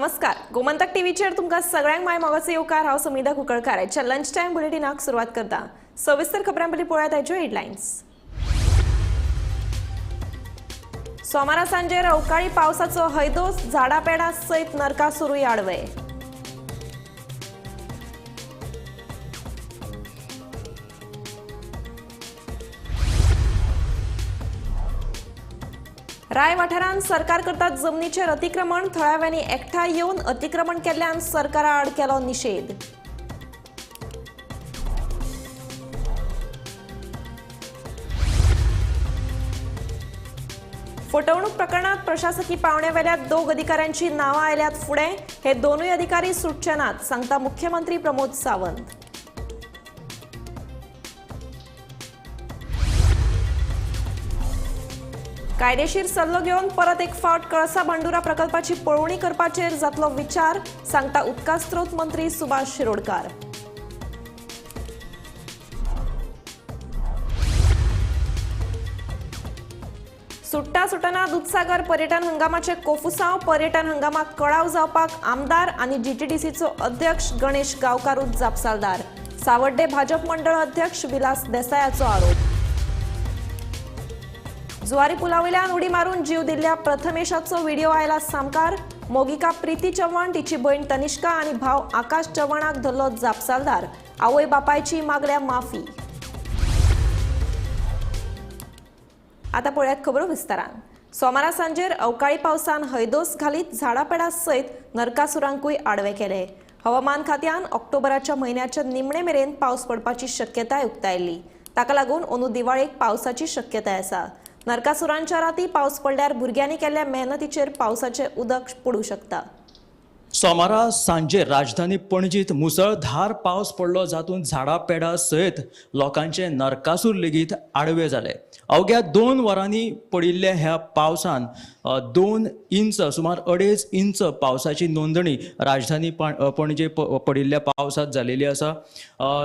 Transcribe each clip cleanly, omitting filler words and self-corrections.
नमस्कार, गोमंतक टीव्हीचेर तुमकां सगळ्यांक my मोगाचो येवकार. हांव समिधा कुंकळकार. आयच्या लंच टायम बुलेटिनाक सुरवात करता. सविस्तर खबरां पयलीं पळोवया ताच्यो हेडलायन्स. सोमारा सांजेर अवकाळी पावसाचो हैदोस, झाडां पेडां सयत नरकासुरूय आडवे. राय वाठारांत सरकार करतात जमनीचेर अतिक्रमण, थळाव्यांनी एकठांय येवन अतिक्रमण केल्ल्यान सरकारा आड केलो निशेध. फटवणूक प्रकरणात प्रशासकी पावण्यावेल्या दोग अधिकाऱ्यांची नांवां आयल्यात फुडें, हे दोनूय अधिकारी सुटचे नात, सांगता मुख्यमंत्री प्रमोद सावंत. कायदेशीर सल्लो घेवन परत एक फावट कळसा भांडुरा प्रकल्पाची पळोवणी करपाचेर जातलो विचार, सांगता उदका स्रोत मंत्री सुभाष शिरोडकार. सुट्टा सुटना दुदसागर पर्यटन हंगामाचे कोफुसांव, पर्यटन हंगामाक कळाव जावपाक आमदार आनी जीटीडीसीचो अध्यक्ष गणेश गांवकारूच जापसालदार, सावड्डे भाजप मंडळ अध्यक्ष विलास देसायाचो आरोप. जुवारी पुलावयल्यान उडी मारून जीव दिल्ल्या प्रथमेशाचो व्हिडिओ आयला सामकार. मोगिका प्रीती चव्हाण, तिची भयण तनिष्का आनी भाव आकाश चव्हाणाक धरलो जापसालदार, आवय बापायची मागल्या माफी. आता पळयात खबरो विस्तारान. सोमारा सांजेर अवकाळी पावसान हैदोस घालीत झाडापेडा सयत नरकासुरांकूय आडवे केले. हवामान खात्यान ऑक्टोबराच्या म्हयन्याच्या निमणे मेरेन पावस पडपाची शक्यताय उक्तायल्ली. ताका लागून अंदू दिवाळेक पावसाची शक्यताय आसा. नरकासुरांच्या राती पावस पडल्यार भुरग्यांनी केल्ल्या मेहनतीचेर पावसाचें उदक पडूं शकता. सोमारा सांजे राजधानी पणजीत मुसळधार पावस पडलो, जातूंत झाडां पेडां सयत लोकांचे नरकासूर लेगीत आडवे जाले. अवघ्या 2 वरांनी पडिल्ल्या ह्या पावसान 2 इंच, सुमार 2.5 इंच पावसाची नोंदणी राजधानी पणजे पडिल्ल्या पावसांत जालेली आसा.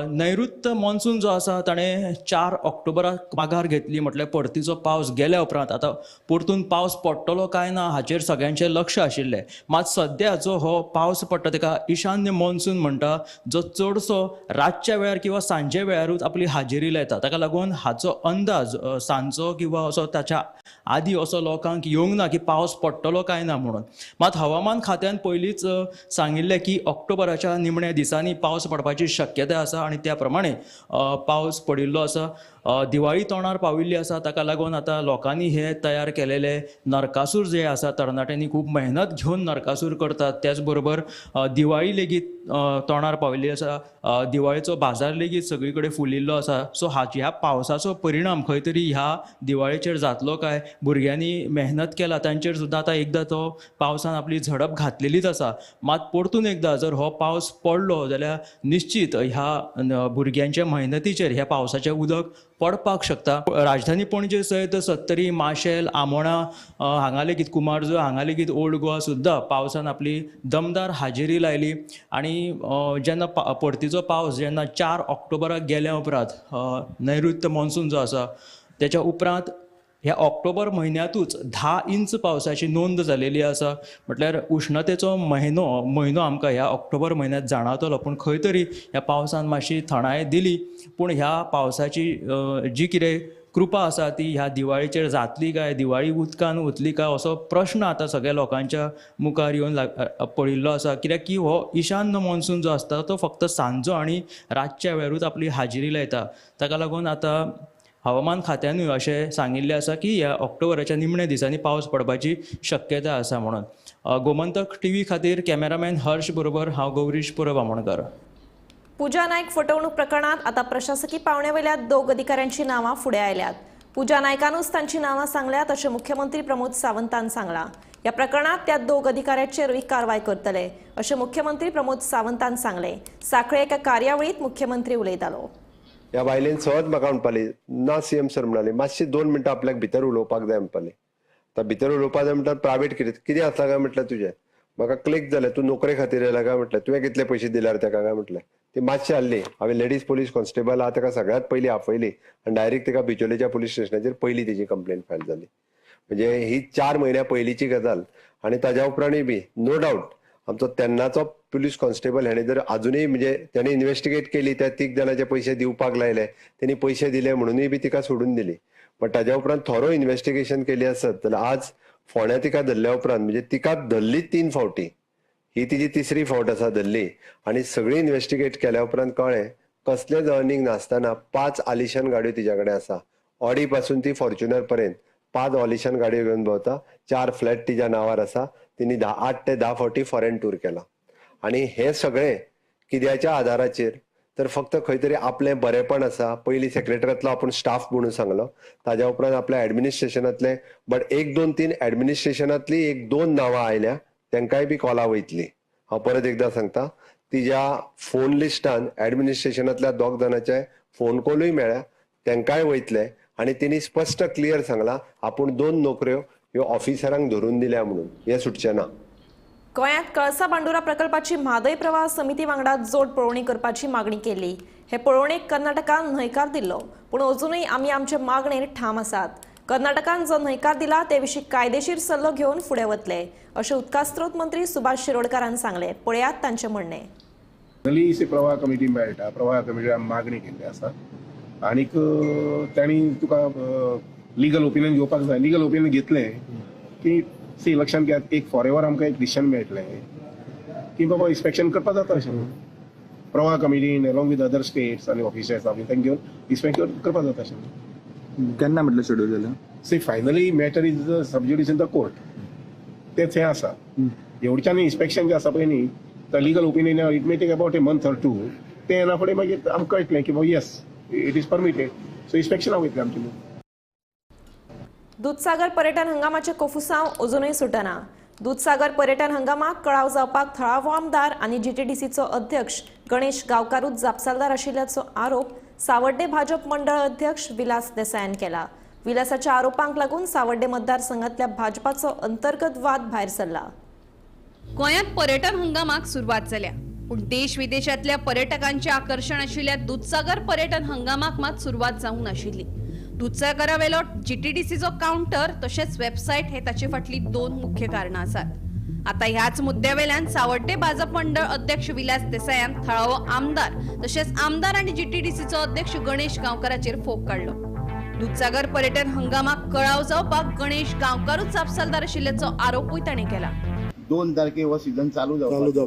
नैऋत्य मॉन्सून जो आसा ताणें 4 ऑक्टोबराक माघार घेतली, म्हटल्यार परतीचो पावस गेल्या उपरांत आतां परतून पावस पडटलो काय ना हाचेर सगळ्यांचें लक्ष आशिल्लें. मात सद्या जो हो पावस पडटा ताका ईशान्य मॉन्सून म्हणटा, जो चडसो रातच्या वेळार किंवा सांजे वेळारूच आपली हाजेरी लायता. ताका लागून हाचो अंदाज सांजचो किंवा असो ताच्या आदी असो लोकांक येवंक ना की पावस पडटलो काय ना म्हणून. मात हवामान खात्यान पयलींच सांगिल्लें की ऑक्टोबराच्या निमण्या दिसांनी पावस पडपाची शक्यताय आसा आनी त्या प्रमाणे पावस पडिल्लो आसा. दिवाळी तोंडार पाविल्ली आसा, ताका लागून आतां लोकांनी हे तयार केलेले नरकासूर जे आसा, तरणाट्यांनी खूब मेहनत घेवन नरकासूर करतात. त्याच बरोबर दिवाळी लेगीत तोंडार पाविल्ली आसा, दिवाळेचो बाजार लेगीत सगळी कडेन फुलिल्लो आसा. सो ह्या पावसाचो परिणाम खंय तरी ह्या दिवाळेचेर जातलो काय, भुरग्यांनी मेहनत केला तांचेर सुद्दां आतां एकदां तो पावसान आपली झडप घातलेलीच आसा. मात परतून एकदां जर हो पावस पडलो जाल्यार निश्चीत ह्या भुरग्यांच्या मेहनतीचेर ह्या पावसाचें उदक पडपाक शकता. राजधानी पणजे सयत सत्तरी, माशेल, आमोणा हांगा लेगीत, कुमारजुंवें हांगा लेगीत, ओल्ड गोवा सुद्दां पावसान आपली दमदार हाजेरी लायली. आनी जेन्ना परतीचो पावस जेन्ना 4 ऑक्टोबराक गेल्या उपरांत नैऋत्य मॉन्सून जो आसा त्याच्या उपरांत ह्या ऑक्टोबर म्हयन्यांतूच 10 इंच पावसाची नोंद जालेली आसा. म्हटल्यार उश्णतेचो म्हयनो आमकां ह्या ऑक्टोबर म्हयन्यांत जाणवतलो, पूण खंय तरी ह्या पावसान मातशी थंडाय दिली. पूण ह्या पावसाची जी कितें कृपा आसा ती ह्या दिवाळीचेर जातली काय, दिवाळी उदकान वतली काय असो प्रश्न आतां सगळ्या लोकांच्या मुखार येवन पडिल्लो आसा. कित्याक की हो ईशान्य मॉन्सून जो आसता तो फक्त सांजो आनी रातच्या वेळारूच आपली हाजेरी लायता. ताका लागून आतां हवामान खात्यानूय अशें सांगिल्लें आसा की ह्या ऑक्टोबराच्या निमण्या दिसांनी पावस पडपाची शक्यता आसा म्हणून. गोमंतक टीव्ही खातीर कॅमेरामॅन हर्ष बरोबर हांव गौरीश परब आमोणकर. पूजा नायक फटवणूक प्रकरणात आता प्रशासकी पावण्यावेल्या 2 अधिकाऱ्यांची नावां फुडें आयल्यात. पूजा नायकानूच तांची नावां सांगल्यात अशें मुख्यमंत्री प्रमोद सावंतान सांगलां. ह्या प्रकरणात त्या 2 अधिकाऱ्यांचेरूय कारवाय करतले अशें मुख्यमंत्री प्रमोद सावंतान सांगलें. साखळे एका कार्यावळींत मुख्यमंत्री उलयतालो. ह्या बायलेन सहज म्हाका म्हणपाली ना सीएम सर म्हणाले मातशें 2 मिनटां आपल्याक भितर उलोवपाक जाय म्हणपाले. आतां भितर उलोवपाक जाय म्हणटा प्रायवेट कितें कितें आसा काय म्हटल्यार तुजें म्हाका क्लिक जालें, तूं नोकरे खातीर येयला काय म्हटलें, तुवें कितले पयशे दिल्यार ताका काय म्हटलें. ती मातशी हाडली, हांवें लेडीज पोलीस कॉन्स्टेबल आहा ताका सगळ्यांत पयलीं आपयली आनी डायरेक्ट ताका बिचोलेच्या पोलीस स्टेशनाचेर पयली तेजी कंप्लेन फायल जाली. म्हणजे ही 4 म्हयन्या पयलींची गजाल आनी ताज्या उपरांतूय बी नो डावट आमचो तेन्नाचो पुलीस कॉन्स्टेबल हेणे जर अजुनूय म्हणजे तेणे इन्वेस्टिगेट केली, त्या 3 जाणांचे पयशे दिवपाक लायले, तेणी पयशे दिले म्हणूनय बी तिका सोडून दिली. बट ताज्या उपरांत थोरो इन्वेस्टिगेशन केली आसत जाल्यार आज फोंड्या तिका धरल्या उपरांत म्हणजे तिका धरली 3 फावटी, ही तिजी 3री फावट आसा धरली. आनी सगळी इन्वेस्टिगेट केल्या उपरांत कळ्ळें कसलेंच अर्निंग नासतना 5 आलिशान गाडयो तिच्या कडेन आसा. ऑडी पासून ती फॉर्च्युनर पर्यंत 5 आलिशान गाडयो घेवन भोंवता, 4 फ्लॅट तिच्या नांवार आसा. तिने 8 ते 10 फावटी फॉरेन टूर केला. आनी हे सगळें कित्याच्या आधाराचेर, तर फक्त खंय तरी आपलें बरेंपण आसा. पयलीं सेक्रेटरीतलो आपूण स्टाफ म्हणून सांगलो, ताज्या उपरांत आपल्या एडमिनिस्ट्रेशनांतले बट 1 2 3 एडमिनिस्ट्रेशनांतली 1 2 नांवां आयल्या, तांकांय बी कॉला वयतली. हांव परत एकदां सांगता, तिज्या फोन लिस्टान एडमिनिस्ट्रेशनांतल्या 2 जाणांचे फोन कॉलूय मेळ्ळ्या, तांकांय वयतले. आनी तिणी स्पश्ट क्लियर सांगलां आपूण 2 नोकऱ्यो ह्यो ऑफिसरांक धरून दिल्या म्हणून, हें सुटचें ना. गोंयांत कळसा भांडुरा प्रकल्पाची म्हादय प्रवाह समिती वांगडा जोड पळोवणी करपाची मागणी केली. हे पळोवणेक कर्नाटकान न्हयकार दिल्लो, पूण अजुनूय आमी आमचे मागणेर ठाम आसात. कर्नाटकान जो न्हयकार दिला ते विशीं कायदेशीर सल्लो घेवन फुडें वतले अशें उदकास्रोत मंत्री सुभाष शिरोडकारान सांगलें. पळयात तांचें म्हणणें. प्रवाह कमिटी मेळटा, प्रवाह कमिटी मागणी केल्ली आसा आनीक तांणी तुका लिगल ओपिनियन घेवपाक जाय. लिगल ओपिनियन घेतलें की सी लक्षांत घेयात, एक फॉरेवर आमकां एक डिसिजन मेळटलें की बाबा इन्स्पेक्शन करपाक जाता अशें म्हणून. प्रवाह कमिटीन अलॉंग विथ अदर स्टेट्स आनी ऑफिसर्स आमी तांकां घेवन इन्स्पेक्शन करपाक जाता अशें. केन्ना म्हटलें शेड्यूल जालें? See finally matter is sub judice in the court, तेच हें आसा. एवढच्यान इन्स्पेक्शन जें आसा पळय न्ही, the legal opinion it may take about a month or 2, तें येना फुडें मागीर आमकां कळटलें की बाबा yes it is permitted, so इन्स्पेक्शनाक वयतलें आमचें. दुदसागर पर्यटन हंगामाचे कोफुसांव अजुनूय सुटना. दुदसागर पर्यटन हंगामाक कळाव जावपाक थळावो आमदार आनी जीटीडीसीचो अध्यक्ष गणेश गांवकारूच जापसालदार आशिल्ल्याचो आरोप सावड्डे भाजप मंडळ अध्यक्ष विलास देसायान केला. विलासाच्या आरोपांक लागून सावड्डे मतदारसंघातल्या भाजपाचो अंतर्गत वाद भायर सरला. गोंयांत पर्यटन हंगामाक सुरवात जाल्या, पूण देश विदेशांतल्या पर्यटकांचे आकर्शण आशिल्ल्या दुदसागर पर्यटन हंगामाक मात सुरवात जावंक नाशिल्ली. दुदसागरावेलो जीटीडीसीचो कावंटर तशेंच वेबसायट हे ताचे फाटली 2 मुख्य कारणां आसात. आतां ह्याच मुद्द्यावेल्यान सावड्डे भाजप मंडळ अध्यक्ष विलास देसायान थळावो आमदार तशेंच आमदार आनी जीटीडीसीचो अध्यक्ष गणेश गांवकाराचेर फोग काडलो. दुदसागर पर्यटन हंगामाक कळाव जावपाक गणेश गांवकारूच जापसालदार आशिल्ल्याचो आरोपूय ताणें केला. 2 तारखे हो सीजन चालू जावपाचो.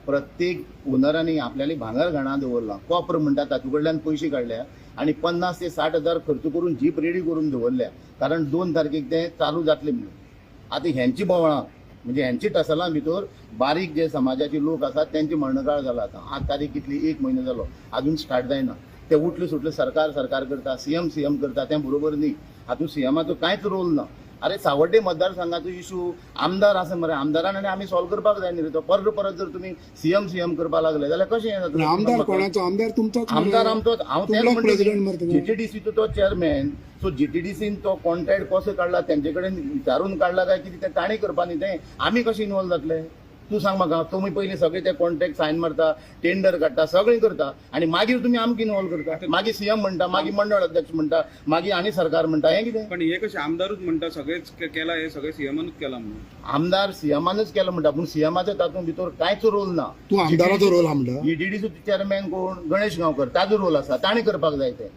प्रत्येक ओनरांनी आपल्याली भांगर घाणा दवरला, कॉपर म्हणटा तातूं कडल्यान पयशे काडल्या आनी 50 ते 60 हजार खर्च करून जीप रेडी करून दवरल्या, कारण 2 तारखेक ते चालू जातले म्हणून. आतां हेंची बोवळां म्हणजे हेंची टसलां भितर बारीक जे समाजाचे लोक आसात तेंचे मरणकाळ जाला. आतां आज तारीख कितली, 1 म्हयनो जालो, अजून स्टार्ट जायना. ते उठले सुटले सरकार सरकार करता, सीएम सीएम करता, तें बरोबर न्ही. हातूंत सीएमाचो कांयच रोल ना. अरे सावड्डे मतदारसंघाचो इशू आमदार आसा मरे, आमदारान आनी आमी सॉल्व करपाक जाय न्ही रे. तो परत परत जर तुमी सीएम सीएम करपाक लागले जाल्यार कशें जातलें? आमदार कोणाचो? आमदार तुमचो, आमदार आमचोच. हांव तेंच म्हणटा, जीटीडीसीचो तो चेअरमॅन, सो जीटीडीसीन तो कॉन्ट्रॅक्ट कसो काडला तेंचे कडेन विचारून काडला काय कितें तें ताणें करपा न्ही, तें आमी कशें इनवॉल्व जातले तूं सांग म्हाका. तुमी पयलीं सगळे ते कॉन्ट्रॅक्ट सायन मारता, टेंडर काडटा, सगळें करता आनी मागीर तुमी आमकां इनवॉल्व करता. मागीर सीएम म्हणटा, मागीर मंडळ अध्यक्ष म्हणटा, मागीर आनी सरकार म्हणटा. हें कितें? पण हे कशें आमदारूच म्हणटा सगळेच केला, हे सगळें सीएमानूच केलां म्हणून. आमदार सीएमानूच केलां म्हणटा, पूण सीएमाचो तातूंत भितर कांयच रोल ना. तूं आमदाराचो रोल म्हणटा? जीटीडीसीचो चेअरमॅन कोण? गणेश गांवकर, ताजो रोल आसा, ताणें करपाक जाय तें.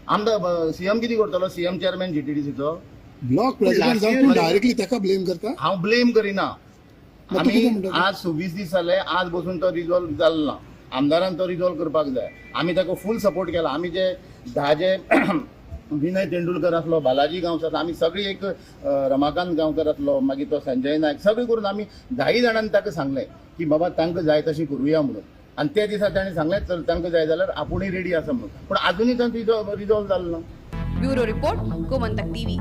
आमदार सीएम कितें करतलो? सीएम चेअरमॅन जीटीडीसीचो ब्लॉक प्रेसिडेंट जावन डायरेक्टली ताका ब्लेम करता? हांव ब्लेम करिना. आमी आज 26 दीस जाले, आज बसून तो रिजॉल्व जालो ना. आमदारान तो रिजॉल्व करपाक जाय. आमी ताका फूल सपोर्ट केला. आमी जे 10 जे विनय तेंडुलकर आसलो, बालाजी गांवस आसलो, आमी सगळी एक रमाकांत गांवकर आसलो, मागीर तो संजय नायक, सगळीं करून आमी 10 जाणांनी ताका सांगलें की बाबा तांकां जाय तशें करुया म्हणून. आनी त्या दिसा ताणें सांगलें चल तांकां जाय जाल्यार आपुणूय रेडी आसा म्हणून, पूण आजुनूय तांचो रिजॉल्व जालो ना. Bureau report, Gomantak TV.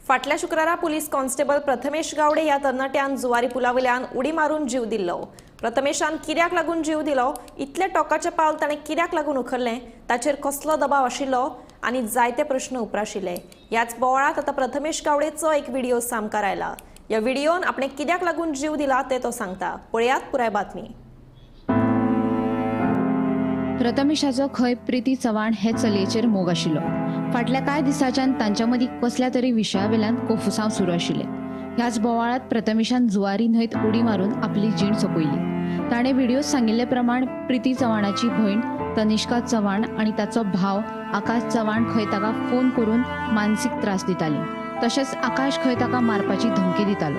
फाटल्या शुक्रारा पुलीस कॉन्स्टेबल प्रथमेश गावडे ह्या तरणाट्यान जुवारी पुलावयल्यान उडी मारून जीव दिल्लो. प्रथमेशान कित्याक लागून जीव दिलो, इतले टोकाचें पावल ताणें कित्याक लागून उखल्लें, ताचेर कसलो दबाव आशिल्लो आनी जायते प्रश्न उप्राशिल्ले. ह्याच बोवाळांत आतां प्रथमेश गावडेचो एक व्हिडिओ सामकार आयला. ह्या व्हिडिओन आपणें कित्याक लागून जीव दिला तें तो सांगता. पळयात पुराय बातमी. प्रथमेशाचो खंय प्रिती चव्हाण हे चलयेचेर मोग आशिल्लो. फाटल्या कांय दिसांच्यान तांच्या मदीं कसल्या तरी विशया वेल्यान कोफुसांव सुरू आशिल्लें. ह्याच बोवाळात प्रथमेशान जुवारी न्हंयत उडी मारून आपली जीण सोंपयली. ताणें व्हिडिओत सांगिल्ले प्रमाण प्रिती चव्हाणाची भयण तनिष्का चव्हाण आनी ताचो भाव आकाश चव्हाण खंय ताका फोन करून मानसीक त्रास दिताली. तशेंच आकाश खंय ताका मारपाची धमकी दितालो.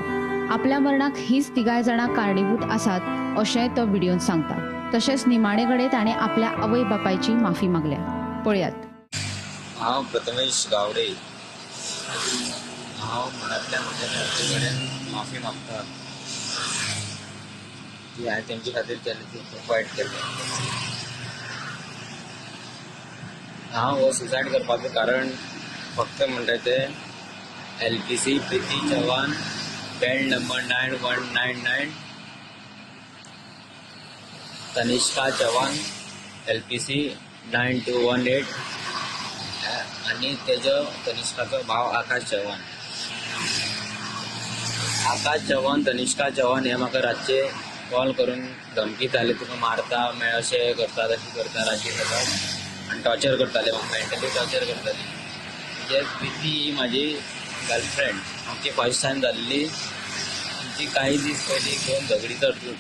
आपल्या मरणाक हीच तिगाय जाणां कारणीभूत आसात अशेंय तो व्हिडियोन सांगता. तशेंच निमाणे कडेन ताणें आपल्या आवय बापायची माफी मागल्या. पळयात. हांव प्रथमेश गावडे. हांव मनांतल्यान म्हज्या घरचे कडेन माफी मागता की हांवें तेंचे खातीर केलें तें खूब वायट केलें. हांव हो सुसायड करपाचें कारण फक्त म्हणटा तें LPC Preeti Chavan bed number 9199, Tanishka Chavan LPC 9218 आनी तेजो तनिष्काचो भाव आकाश चव्हाण. आकाश चव्हाण तनिष्का चव्हाण हे म्हाका रातचे कॉल करून धमकीताले, तुका मारता मागीर अशें करता तशें करता रातचे सकाळ आनी टॉर्चर करताले, म्हाका मेंटली टॉर्चर करताले. म्हणजे प्रिती ही म्हाजी गर्लफ्रेंड, आमची फर्स्ट टायम जाल्ली. आमची कांय दीस पयलीं दोन झगडी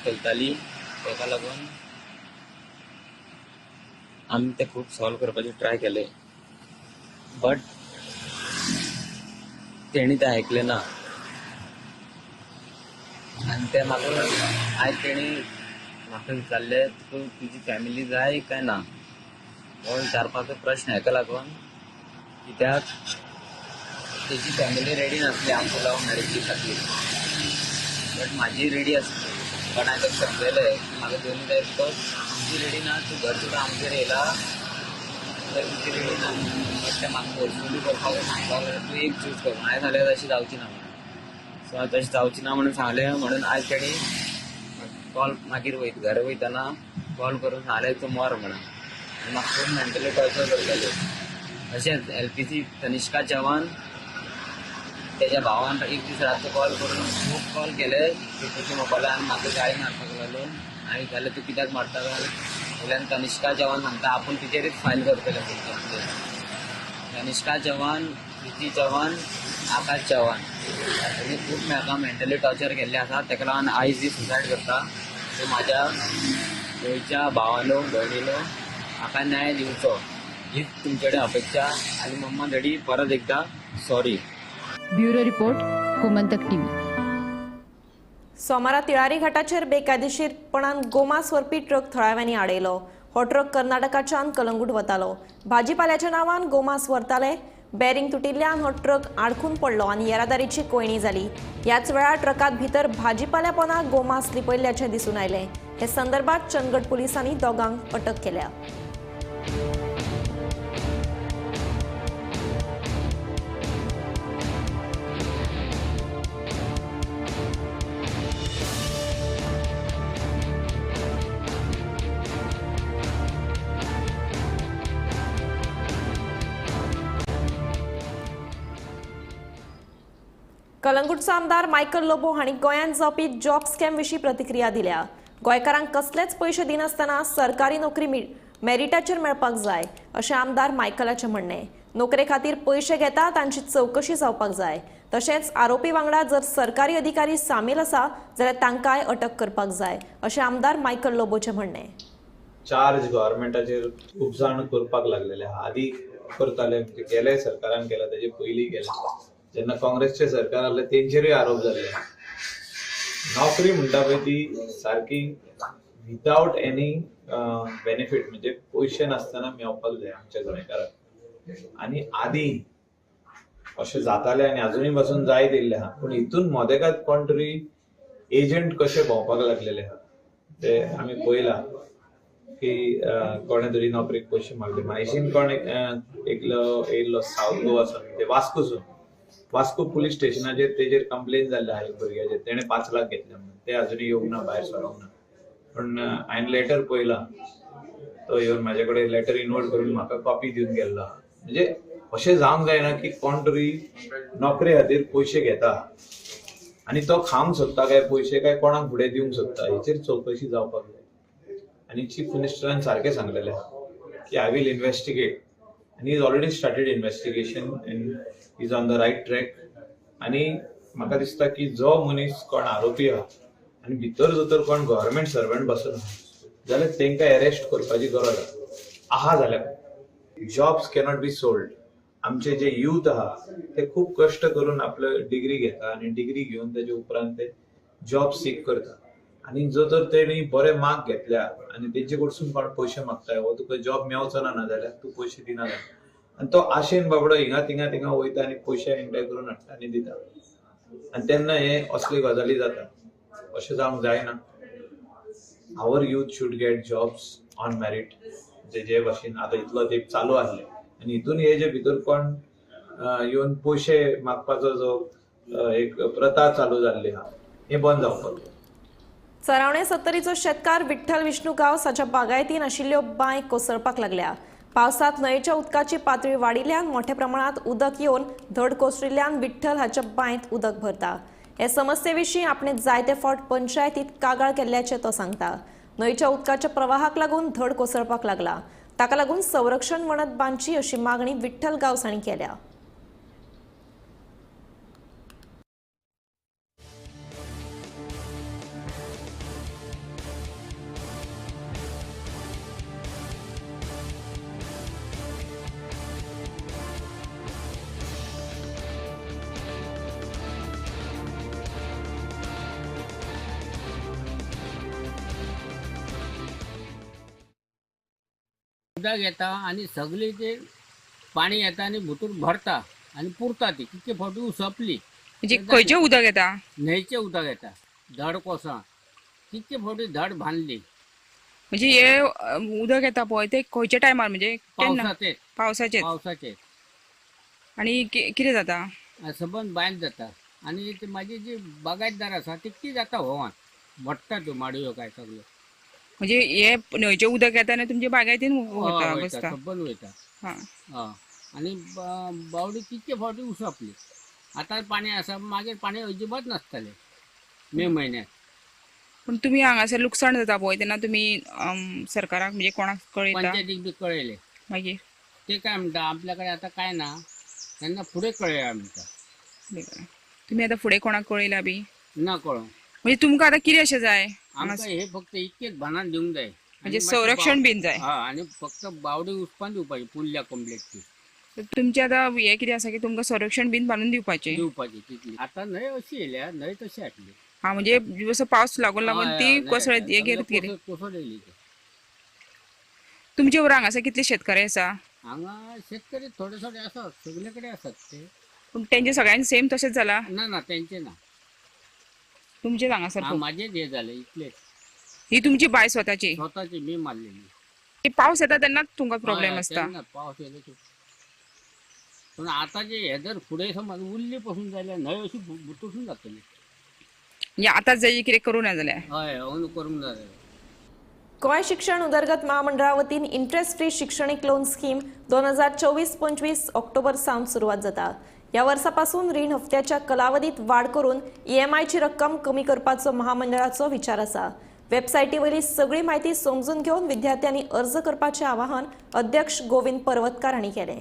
चलताली, ताका लागून आमी ते खूब सॉल्व करपाचें ट्राय केलें, बट तेणी तें आयकलें ना. आनी ते म्हाका आयज तेणी म्हाका विचारलें तुका तुजी फॅमिली जाय काय ना, हो विचारपाचो प्रश्न हेका लागून कित्याक तेजी फॅमिली रेडी नासली आमकां लव मॅरेजी खातीर, बट म्हाजी रेडी आसली. बट हांवें ताका समजयलें की म्हाका दोनूय जाय because तुजी रेडी ना, तूं घर सुद्दां आमगेर येयला तर तुजी रेडी ना. बट तें म्हाका फोर्सफुली करपाक सांगपाक लागलें तूं एक चूज कर. हांवें सांगलें तशें जावची ना म्हणून. सो हांवें तशें जावची ना म्हणून सांगलें, म्हणून आयज तेणी कॉल मागीर वयता घरा वयतना कॉल करून सांगलें तूं मर म्हणून. आनी म्हाका खूब मेंटली टॉर्चर करताले. तशेंच LPC Tanishka Chavan तेज्या भावान एक दीस रातचो कॉल करून खूब कॉल केले प्रितीच्या मोबायलार आनी म्हाका गाळी मारपाक लागलो. हांवें विचारलें तूं कित्याक मारता काय, वयल्यान तनिष्का चव्हाण सांगता आपूण तिचेरूच फायल करतलें म्हणून. तनिष्का चव्हाण, प्रिती चव्हाण, आकाश चव्हाण हेणी खूब म्हाका मेंटली टॉर्चर केल्लें आसा. ताका लागून आयज ही सुसायड करता. सो म्हाज्या गोंयच्या भावानो भयणीनो म्हाका न्याय दिवचो हीच तुमचे कडेन अपेक्षा. आनी मम्मा डॅडी परत एकदा sorry. Bureau report, Gomantak TV. सोमारा तिळारी घाटाचेर बेकायदेशीरपणान गोमास व्हरपी ट्रक थळाव्यांनी आडयलो. हो ट्रक कर्नाटकाच्यान कलंगूट वतालो. भाजीपाल्याच्या नांवान गोमास व्हरताले. बॅरिंग तुटिल्ल्यान हो ट्रक आडखून पडलो आनी येरादारीची कोंयडी जाली. ह्याच वेळार ट्रकात भितर भाजीपाल्या पोंदा गोमास लिपयल्ल्याचें दिसून आयलें. हे संदर्भात चंदगड पुलिसांनी दोगांक अटक केल्या. कलंगूटचो आमदार मायकल लोबो हांणी गोंयांत जावपी जॉब स्कॅम विशीं प्रतिक्रिया दिल्या. गोंयकारांक कसलेच पयशे दिनासतना सरकारी नोकरी मेरिटाचेर मेळपाक जाय अशें आमदार मायकलाचें म्हणणें. नोकरे खातीर पयशे घेता तांची चवकशी जावपाक जाय. तशेंच आरोपी वांगडा जर सरकारी अधिकारी सामील आसा जाल्यार तांकांय अटक करपाक जाय अशें आमदार मायकल लोबोचें म्हणणें. चार्ज गव्हर्मेंटाचेर खूब जाण करपाक लागलेले आहा. आदी करताले, म्हणजे गेले सरकारान केला, तेजे पयलीं केले. जेन्ना काँग्रेसचे सरकार आसलें तेंचेरूय आरोप जाल्ले. नोकरी म्हणटा पळय ती सारकी विदावट एनी बेनिफीट, म्हणजे पयशे नासतना मेळपाक जाय आमच्या गोंयकाराक. आनी आदी अशें जातालें आनी आजुनूय पासून जायत येयल्लें आहा. पूण हितून मदेकात कोण तरी एजंट कशे भोंवपाक लागलेले आहा ते आमी पळयलां की कोणे तरी नोकरेक पयशे मागले. म्हायशीन कोण एकलो येयल्लो सावथ गोवासून, ते वास्कोसून, वास्को पुलीस स्टेशनाचेर तेजेर कंप्लेन जाल्ले आहा एक भुरग्याचेर, तेणें 5 लाख घेतले म्हणून. ते अजुनूय येवंक ना, भायर सरोंक ना. पूण हांवें लेटर पळयला, तो येवन म्हाजे कडेन लेटर इनवर्ट करून म्हाका कॉपी दिवन गेल्लो आहा. म्हणजे अशें जावंक जायना की कोण तरी नोकरे खातीर पयशे घेता आनी तो खावंक सोदता काय पयशे काय कोणाक फुडें दिवंक सोदता, हेचेर चवकशी जावपाक जाय. आनी चीफ मिनिस्टरान सारकें सांगलेलें आहा की I will investigate, आनी is already started investigation and is on the right track. आनी म्हाका दिसता की जो मनीस कोण आरोपी आहा आनी भितर जर तर कोण गव्हर्मेंट सर्वंट बसना जाल्यार तांकां अरेस्ट करपाची गरज आहा जाल्यार जॉब्स कॅनॉट बी सोल्ड. आमचे जे यूथ आहा ते खूब कश्ट करून आपले डिग्री घेता आनी डिग्री घेवन तेजे उपरांत ते जॉब सीक करता आनी जर तर तेणी बरे मार्क घेतल्या आनी तेंचे कडसून कोण पयशे मागता हो तुका जॉब मेवचो ना जाल्यार तूं पयशे दिना जाल्यार आनी तो आशेन बाबडो हिंगा थिंगा थिंगा वयता आनी पयशे एकठांय करून हाडटा आनी दिता आनी तेन्ना हे असली गजाली जाता. अशें जावंक जायना. Our youth should get jobs on merit. जे भाशेन आतां इतलो तेंप चालू आसले आनी हितून हे जे भितर कोण येवन पयशे मागपाचो जो एक प्रथा चालू जाल्ली आहा हे बंद जावपाक जाय. चरावणे सत्तरीचो शेतकार विठ्ठल विष्णू गांवस हाच्या बागायतीन आशिल्ल्यो बांय कोसळपाक लागल्या. पावसांत न्हंयेच्या उदकाची पातळी वाडिल्ल्यान मोठ्या प्रमाणात उदक येवन धड कोसळिल्ल्यान विठ्ठल हाच्या बांयत उदक भरता. हे समस्ये विशीं आपणे जायते फावट पंचायतीत कागाळ केल्ल्याचें तो सांगता. न्हंयेच्या उदकाच्या प्रवाहाक लागून धड कोसळपाक लागला. ताका लागून संरक्षण वणत बांदची अशी मागणी विठ्ठल गांवस हांणी केल्या. उदक येता आनी सगळी ते पाणी येता आनी भितर भरता आनी पुरता ती कितके फावटी उसपली. म्हणजे खंयचें उदक येता? न्हंयचें उदक येता. धड कोसा कितके फावटी धड बांदली. म्हणजे हे उदक येता पळय ते खंयच्या टायमार म्हणजे पावसाचे? पावसाचे. पावसाचे. आनी कितें जाता? सबंद बांयत जाता आनी ते मागीर जी बागायतदार आसा तितकी जाता व्होंवान मोडटा त्यो माडयो काय सगळ्यो. म्हणजे हे न्हंयचें उदक येता आनी तुमच्या बागायतीन वता बसता? सबंद वयता. आनी बावडी कितके फावटी उसपली. आतां पाणी आसा मागीर पाणी अजिबात नासतालें मे म्हयन्यात. पूण तुमी हांगासर लुकसाण जाता पळय तेन्ना तुमी सरकाराक म्हणजे कोणाक कळयता? पंचायतीक बी कळयलें. मागीर ते काय म्हणटा आपल्या कडेन आतां काय ना तेन्ना फुडें कळया म्हणटा. तुमी आतां फुडें कोणाक कळयला बी ना? कळोंक म्हणजे तुमकां आतां कितें अशें जाय? आमकां हे फक्त इतकेच भानान दिवंक जाय म्हणजे संरक्षण बीन जाय. हा, आनी फक्त बावडी उसपान दिवपाची पुरल्या कंप्लीट ती. तुमचें आतां हें कितें आसा की तुमकां संरक्षण बीन बांदून दिवपाचें? दिवपाची तितली. आतां न्हंय अशी येयल्या न्हंय तशी हाडली. हा, म्हणजे जसो पावस लागून लागून ती कोसळत हे घेत गेली. कोसळ येयली. तुमचे बरोबर हांगासर कितले शेतकरी आसा? हांगा शेतकरी थोडे थोडे आसात, सगळे कडेन आसात ते. पूण तेंचे सगळ्यांक सेम तशेंच जाला? ना ना, तेंचे ना. तुमचेच हांगासर? माझेच हे जाले इतले. ही तुमची बाय स्वताची? स्वताची मी मारलेली. पावस येता तेन्नाच तुमकां प्रॉब्लेम आसता? पावस येयलो की. पूण आतां जे हे जर फुडें समज उरली पसून जाल्यार न्हंय अशी बुतून जातली. म्हणजे आतां जाय कितें करूं ना जाल्यार? हय, अंदू करूंक जाय. गोंय शिक्षण उदरगत महामंडळा वतीन इंट्रस्ट फ्री शिक्षणीक लोन स्कीम 2024-25 ऑक्टोबर सावन सुरवात जाता. ह्या वर्सा पासून रीण हप्त्याच्या कालावधीत वाड करून ईएमआयची रक्कम कमी करपाचो महामंडळाचो विचार आसा. वेबसायटी वयली सगळी म्हायती समजून घेवन विद्यार्थ्यांनी अर्ज करपाचें आवाहन अध्यक्ष गोविंद पर्वतकार हांणी केलें.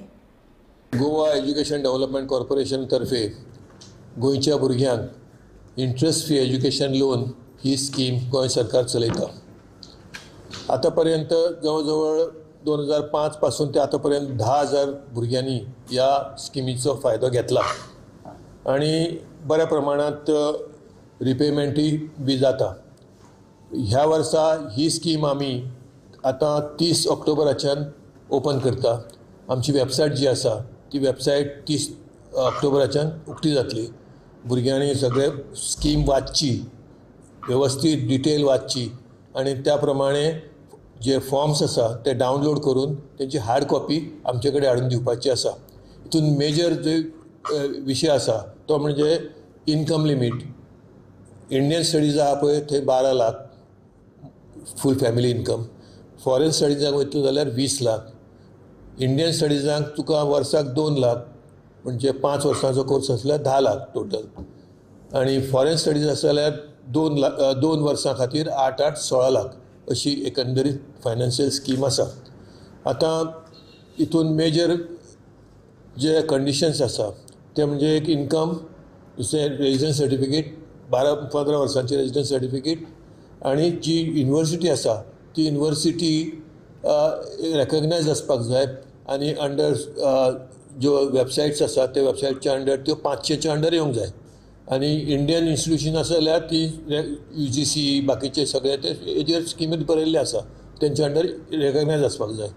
गोवा एज्युकेशन डेव्हलपमेंट कॉर्पोरेशन तर्फे गोंयच्या भुरग्यांक इंट्रस्ट फ्री एज्युकेशन लोन ही स्कीम गोंय सरकार चलयता. आतापर्यंत जवळ जवळ 2005 पासून ते आतापर्यंत 10,000 भुरग्यांनी ह्या स्किमीचो फायदो घेतला आनी बऱ्या प्रमाणांत रिपेमेंटूय बी जाता. ह्या वर्सा ही स्कीम आमी आतां 30 ऑक्टोबराच्यान ओपन करता. आमची वेबसायट जी आसा ती वेबसायट 30 ऑक्टोबराच्यान उक्ती जातली. भुरग्यांनी सगळे स्कीम वाचची, वेवस्थीत डिटेल वाचची आनी त्या प्रमाणे जे फॉर्म्स आसा ते डावनलोड करून तेंची हार्ड कॉपी आमचे कडेन हाडून दिवपाची आसा. हितून मेजर जे विशय आसा तो म्हणजे इनकम लिमीट. इंडियन स्टडीज आहा पळय थंय 12 lakh full family income, foreign स्टडीजाक वयतलो जाल्यार 20 लाख, इंडियन स्टडीजाक तुका वर्साक 2 लाख म्हणजे 5 वर्सांचो कोर्स आसल्यार 10 लाख टोटल, आनी फॉरेन स्टडीज आसा जाल्यार 2 लाख, 2 वर्सां खातीर 8 8 16 लाख अशी एकंदरीत फायनान्शियल स्कीम आसा. आतां हितून मेजर जे कंडिशन्स आसा ते म्हणजे एक इनकम दुसरें रेजिडन्स सर्टिफिकेट, 12-15 वर्सांची रेजिडन्स सर्टिफिकेट आनी जी युनिवर्सिटी आसा ती युनिवर्सिटी रेकग्नायज आसपाक जाय आनी अंडर ज्यो वेबसायट्स आसा त्या वेबसायटच्या अंडर त्यो 500च्या अंडर येवंक जाय आनी इंडियन इन्स्टिट्यूशन आसा जाल्यार ती UGC बाकीचे सगळे ते हेजेर स्किमीर बरयल्ले आसा तेंच्या अंडर रेकग्नायज आसपाक जाय.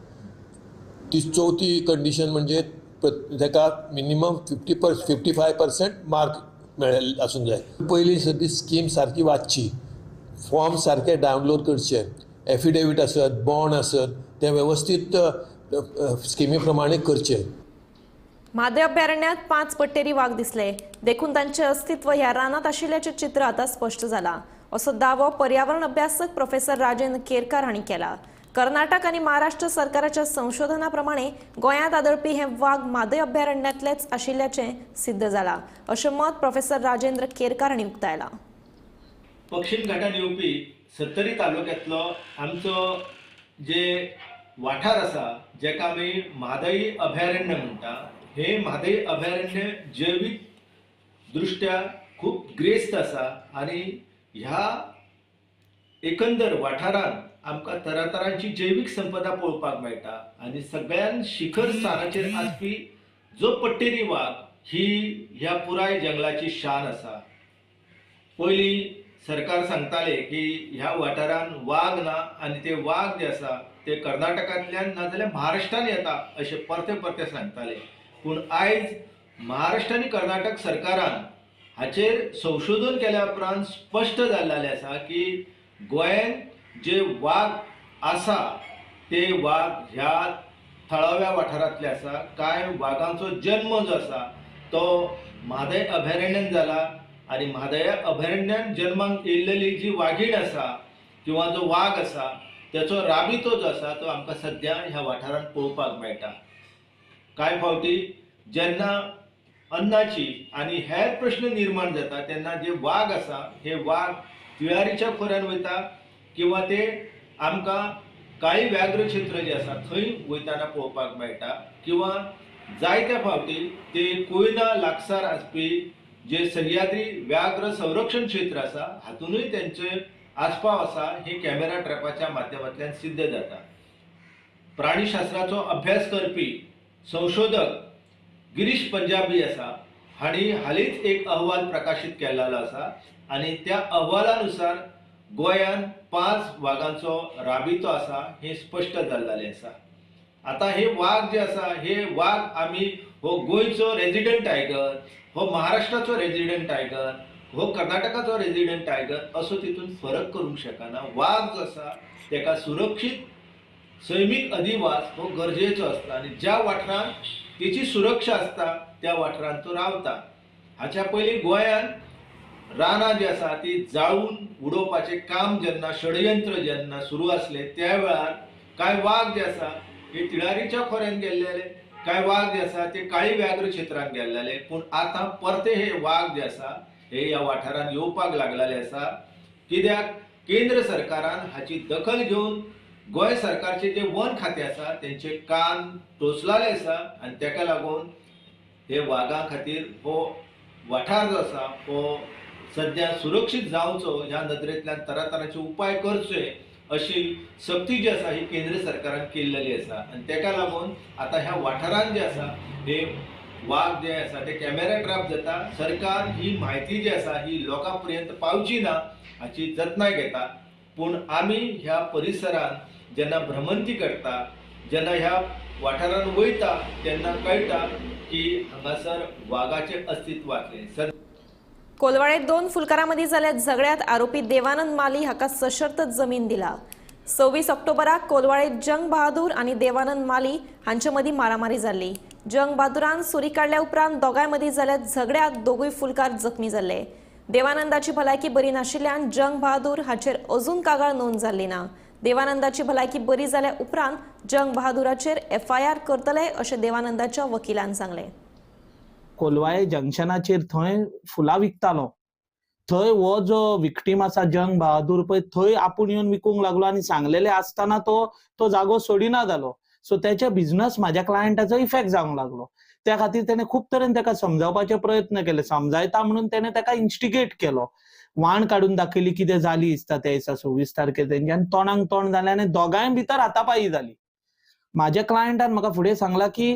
ती चवथी कंडिशन म्हणजे ताका मिनिमम 55% मार्क मेळ्ळे आसूंक जाय. पयलीं सद्दी स्कीम सारकी वाचची, फॉर्म सारके डावनलोड करचे, एफिडेवीट आसत, बॉन्ड आसत ते वेवस्थीत स्किमी प्रमाणे करचे. म्हादय अभयारण्यात 5 पट्टेरी वाघ दिसले देखून तांचे अस्तित्व ह्या रानात आशिल्ल्याचें चित्र आता स्पष्ट जाला असो दावो पर्यावरण अभ्यासक प्रोफेसर राजेंद्र केरकार हांणी केला. कर्नाटक आनी महाराष्ट्र सरकाराच्या संशोधना प्रमाणे गोंयांत आदळपी हे वाघ म्हादय अभयारण्यांतलेच आशिल्ल्याचें सिद्ध जाला अशें मत प्रोफेसर राजेंद्र केरकार हांणी उक्तायलां. पश्चिम घाटान येवपी सत्तरी तालुक्यांतलो आमचो जे वाठार आसा जेका आमी म्हादय अभयारण्य म्हणटा, हे म्हादय अभयारण्य जैवीक दृष्ट्या खूब ग्रेस्त आसा आनी ह्या एकंदर वाठारांत आमकां तरातरांची जैवीक संपदा पळोवपाक मेळटा आनी सगळ्यान शिखर स्थानाचेर आसपी जो पट्टेरी वाग ही ह्या पुराय जंगलाची शान आसा. पयलीं सरकार सांगताले की ह्या वाठारांत वाग ना आनी ते वाग जे आसा ते कर्नाटकांतल्यान नाजाल्यार महाराष्ट्रान येता अशें परते परते सांगताले, पूण आयज महाराष्ट्र आनी कर्नाटक सरकारान हाचेर संशोधन केल्या उपरांत स्पश्ट जाल्लें आसा की गोंयांत जे वाग आसा ते वाग ह्या थळाव्या वाठारांतले आसा. कांय वागांचो जन्म जो आसा तो म्हादय अभयारण्यान जाला आनी म्हादय अभयारण्यान जन्माक येयल्लेली जी वागीण आसा किंवा जो वाग आसा तेचो राबितो जो आसा तो आमकां सद्या ह्या वाठारांत पळोवपाक मेळटा. कांय फावटी जेन्ना अन्नाची आनी हेर प्रश्न निर्माण जाता तेन्ना जे वाग आसा हे वाग तिळारीच्या खोऱ्यान वयता किंवा ते आमकां काळी व्याघ्र क्षेत्र जे आसा थंय वयताना पळोवपाक मेळटा किंवा जायत्या फावटी ते कोयना लागसार आसपी जे सह्याद्री व्याघ्र संरक्षण क्षेत्र आसा हातूनय तेंचे आस्पाव आसा हे कॅमेरा ट्रॅपाच्या माध्यमांतल्यान सिद्ध जाता. प्राणीशास्त्राचो अभ्यास करपी संशोधक गिरीश पंजाबी आसा हांणी हालींच एक अहवाल प्रकाशीत केल्लो आसा आनी त्या अहवालानुसार गोंयांत 5 वागांचो राबितो आसा हें स्पश्ट जाल्लें आसा. आतां हे वाग जे आसा हे वाग आमी हो गोंयचो रेजिडंट टायगर, हो महाराष्ट्राचो रेजिडंट टायगर, हो कर्नाटकाचो रेजिडंट टायगर असो तितून फरक करूंक शकना. वाग जो आसा तेका सुरक्षीत सैमीक अधिवास हो गरजेचो आसता आनी ज्या वाठारांत तेची सुरक्षा आसता त्या वाठारांत तो रावता. हाच्या पयलीं गोंयांत रानां जी आसा ती जाळून उडोवपाचें काम जेन्ना षडयंत्र जेन्ना सुरू आसलें त्या वेळार कांय वाग जे आसा हे तिळारीच्या खोऱ्यान गेल्ले, कांय वाग जे आसा ते काळी व्याघ्र क्षेत्रांत गेल्ले, पूण आतां परते हे वाग जे आसा हे ह्या वाठारांत येवपाक लागलेले आसा. कित्याक केंद्र सरकारान हाची दखल घेवन गोंय सरकारचे जे वन खातें आसा तेंचे कान टोचलेले आसा आनी तेका लागून हे वागां खातीर हो वाठार जो आसा हो सद्या सुरक्षीत जावचो ह्या नदरेंतल्यान तरातरांचे उपाय करचे अशी सक्ती जी आसा ही केंद्र सरकारान केल्लेली आसा आनी तेका लागून आतां ह्या वाठारांत जे आसा हे वाग जे आसा ते कॅमेरा ट्रॅप जाता. सरकार ही म्हायती जी आसा ही लोकां पर्यंत पावची ना हाची जतनाय घेता, पूण आमी ह्या परिसरांत जेन्ना भ्रमंती करता जेन्ना ह्या वाठारांत वयता तेन्ना कळटा की हांगासर वागाचें अस्तित्व आसलें. कोलवाळे 2 फुलकारां मदीं जाल्ल्या झगड्यांत आरोपी देवानंद माली हाका सशर्त जमीन दिला. 26 ऑक्टोबराक कोलवाळे जंग बहादूर आनी देवानंद माली हांचे मदीं मारामारी जाल्ली. जंग बहादूरान सुरी काडल्या उपरांत दोगांय मदीं जाल्ल्या झगड्यांत दोगूय फुलकार जखमी जाल्ले. देवानंदाची भलायकी बरी नाशिल्ल्यान जंग बहादूर हाचेर अजून कागाळ नोंद जाल्ली ना. देवानंदाची भलायकी बरी जाल्या उपरांत जंग बहादूराचेर एफआयआर करतले अशें देवानंदाच्या वकिलान सांगलें. कोलवाळे जंक्शनाचेर थंय फुलां विकतालो, थंय हो जो विक्टीम आसा जंग बहादूर पळय थंय आपूण येवन विकूंक लागलो आनी सांगलेले आसतना तो तो जागो सोडिना जालो. सो तेच्या बिझनस म्हाज्या क्लायंटाचो इफेक्ट जावंक लागलो. त्या खातीर तेणें खूब तरेन ताका समजावपाचे प्रयत्न केले. समजायता म्हणून तेणें ताका इन्स्टिगेट केलो, वाण काडून दाखयली कितें जाली दिसता त्या दिसा 26 तारखेर तेंची, आनी तोंडाक तोंड जालें आनी दोगांय भितर हातापाई जाली. माझ्या क्लायंटान म्हाका फुडें सांगला की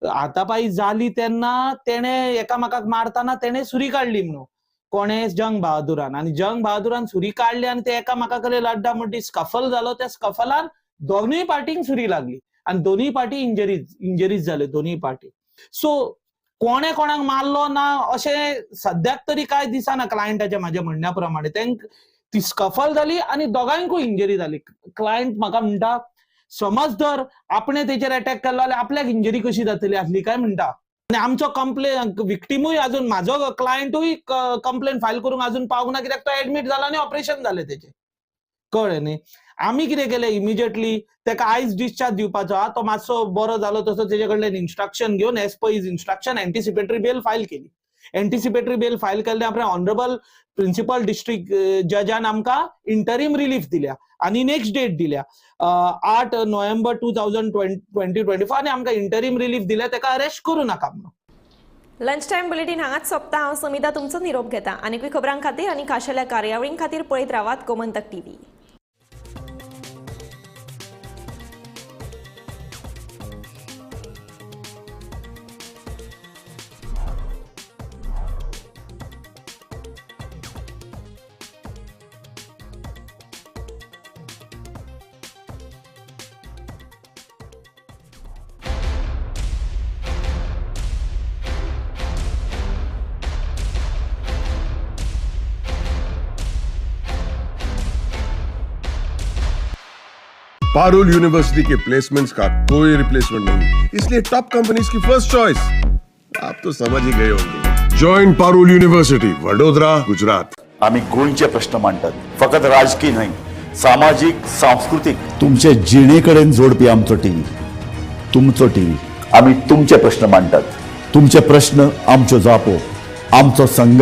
हातापाई जाली तेन्ना तेणें एकामेकाक मारतना तेणें सुरी काडली म्हणून, कोणे, जंग बहादुरान. आनी जंग बहादुरान सुरी काडली आनी ते एकामेका कडेन लड्डा मुड्डी स्कफल जालो. त्या स्कफलान दोनूय पार्टींक सुरी लागली आनी दोनूय पार्टी इंजरीज जाले दोनूय पार्टी. सो कोणे कोणाक मारलो ना अशें सद्याक तरी काय दिसना क्लायंटाच्या म्हाज्या म्हणण्या प्रमाणे. तेंक ती स्कफल जाली आनी दोगांयकूय इंजरी जाली. क्लायंट म्हाका म्हणटा समज जर आपणे तेचेर अटॅक केल्लो जाल्यार आपल्याक इंजरी कशी जातली आसली काय म्हणटा. आनी आमचो कंप्लेन विक्टिमूय अजून, म्हाजो क्लायंटूय कंप्लेन फायल करूंक अजून पावूंक ना, कित्याक तो एडमीट जाला आनी ऑपरेशन जालें तेचें, कळ्ळें न्ही. आमी कितें केलें इमिजिएटली तेका आयज डिस्चार्ज दिवपाचो आहा, तो मातसो बरो जालो तसो तेजे कडल्यान इन्स्ट्रक्शन घेवन as per his instruction anticipatory bail file केली. एंटिसिपेटरी बेल फायल केल्ल्या उपरांत ऑनरेबल प्रिन्सिपल डिस्ट्रिक्ट जजान आमकां इंटरीम रिलीफ दिल्या आनी नेक्स्ट डेट दिल्या 8 नोव्हेंबर 2024, आनी आमकां इंटरीम रिलीफ दिल्या तेका अरेस्ट करूं नाका म्हणून. लंच टायम बुलेटीन हांगाच सोंपता. हांव समिता तुमचो निरोप घेता. आनीकूय खबरां खातीर आनी खाशेल्या कार्यावळीं खातीर पळयत रावात Gomantak TV. Parul university K placements का कोई रिप्लेसमेंट नहीं, इसलिए टॉप कंपनीज की फर्स्ट चॉइस। आप तो समझ ही गए होंगे। Join Parul university, Vadodara, Gujarat. आमी गोंयचे प्रश्न मांडटात, फकत राजकीय न्हय, सामाजीक, सांस्कृतीक, तुमचे जिणे कडेन जोडपी आमचो टीव्ही, तुमचो टीव्ही। आमी तुमचे प्रश्न मांडटात, तुमचे प्रश्न आमच्यो जापो, आमचो संघर्श।